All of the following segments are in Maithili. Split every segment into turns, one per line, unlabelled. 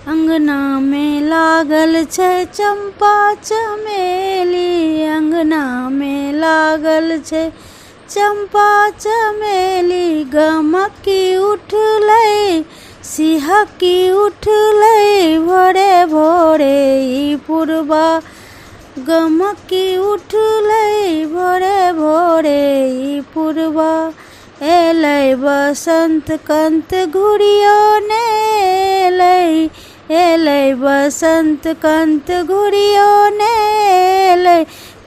अङ्गनामे लागल छै चम्पा चमेली, अङ्गनामे लागल छै चम्पा चमेली। गमकी उठलै सिहकी उठलै भोरे भोरे ई पुरबा, गमकी उठलै भोरे भोरे ई पुरबा। एलै बसंत कंत घुरियो ने एलै, एलै बसंत कंत घुरियो ने एलै।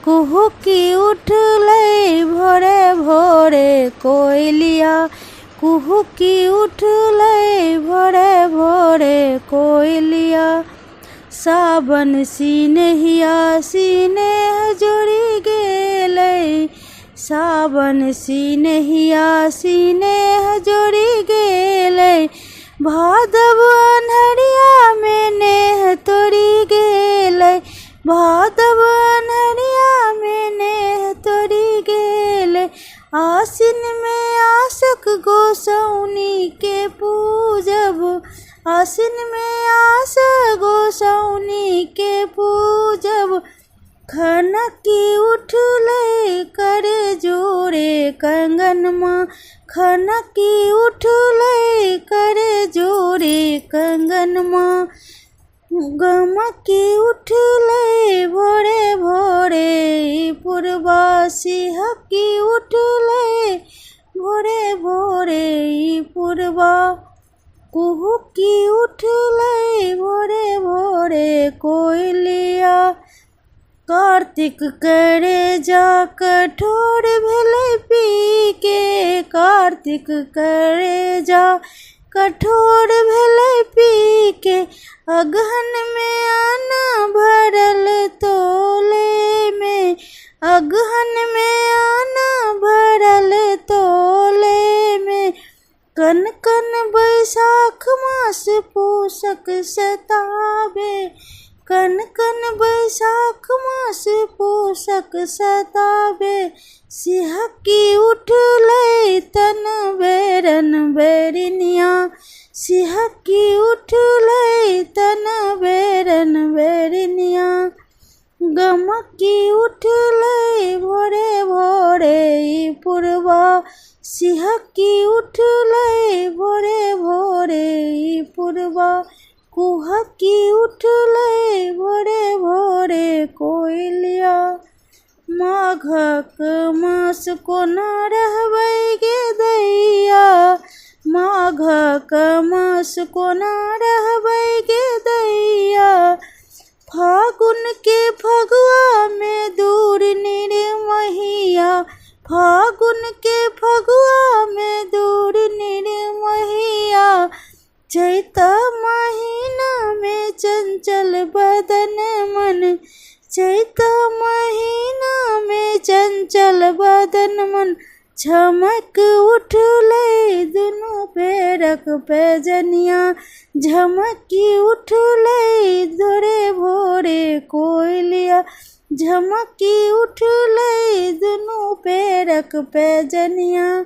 कुहुकी उठलै भोरे भोरे कोयलिया, कुहुकी उठलै भोरे भोरे कोयलिया। सावन सिनेहिया सिनेह जोड़ि गेलै, सावन सिनेहिया सिनेह जोड़ि गेलै। भादव अन्हरियामे नेह तोड़ि गेलै, भादव अन्हरियामे नेह तोड़ि गेलै। आसिनमे आसक गोसाउनिके पूजब, आसिनमे आस गोसाउनिके पूजब। खनकी उठलै कर जोरे कंगनमा, खनकी उठलै कर जोरे कंगनमा। गमकी उठलै भोरे भोरे पुरबा, सिहकी उठलै भोरे भोरे पुरबा। कुहुकी उठलै भोरे भोरे कोयलिया। कार्तिक करे जा कठोर भेलै पी के, कार्तिक करे जा कठोर भेलै पी के। अगहनमे आना भरल तोलेमे, अगहनमे आना भरल तोलेमे। कन कन बैसाख मास पूसक सताबे, कन कन बैसाख मास पूसक सताबे। सिहकी उठलै तन बेरन बेरनिया, सिहकी उठलै तन बेरन बेरनिया। गमकी उठलै भोरे भोरे ई पुरबा, सिहकी उठलै भोरे भोरे ई पुरबा। कुहकी उठलै भोरे भोरे कोयलिया। माघक मास कोना रहबै गे दैया, माघक मास कोना रहबै गे दैया। फागुन के फगुआमे दूर निर्महिया, फागुन के फगुआमे दूर निर्महिया। चैत महीनामे चंचल बदन मन, चैत महीनामे चंचल बदन मन। झमक उठलै दुनू पैरक पैजनिया, झमकी उठलै भोरे भोरे कोयलिया। झमकी उठलै दुनू पैरक पैजनिया।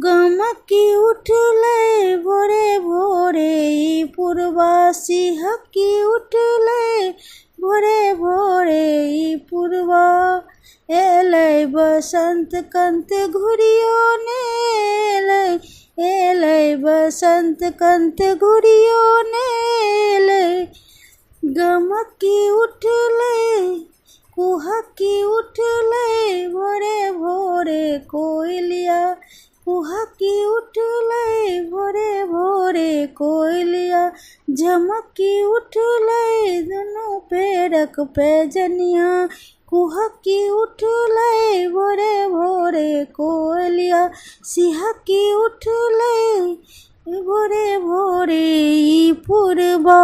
गमकी उठलै भोरे भोरे ई पुरबा, सिहकी उठलै भोरे भोरे ई पुरबा। एलै बसंत कंत घुरियो ने एलै, एलै बसंत कंत घुरियो ने एलै। गमकी उठलै कुहकी उठलै भोरे भोरे कोयलिया, कुहकी उठलै भोरे भोरे कोयलिया। झमकी उठलै दुनू पैरक पैजनिया, कुहकी उठलै भोरे भोरे कोयलिया। सिहकी उठलै भोरे भोरे ई पुरबा।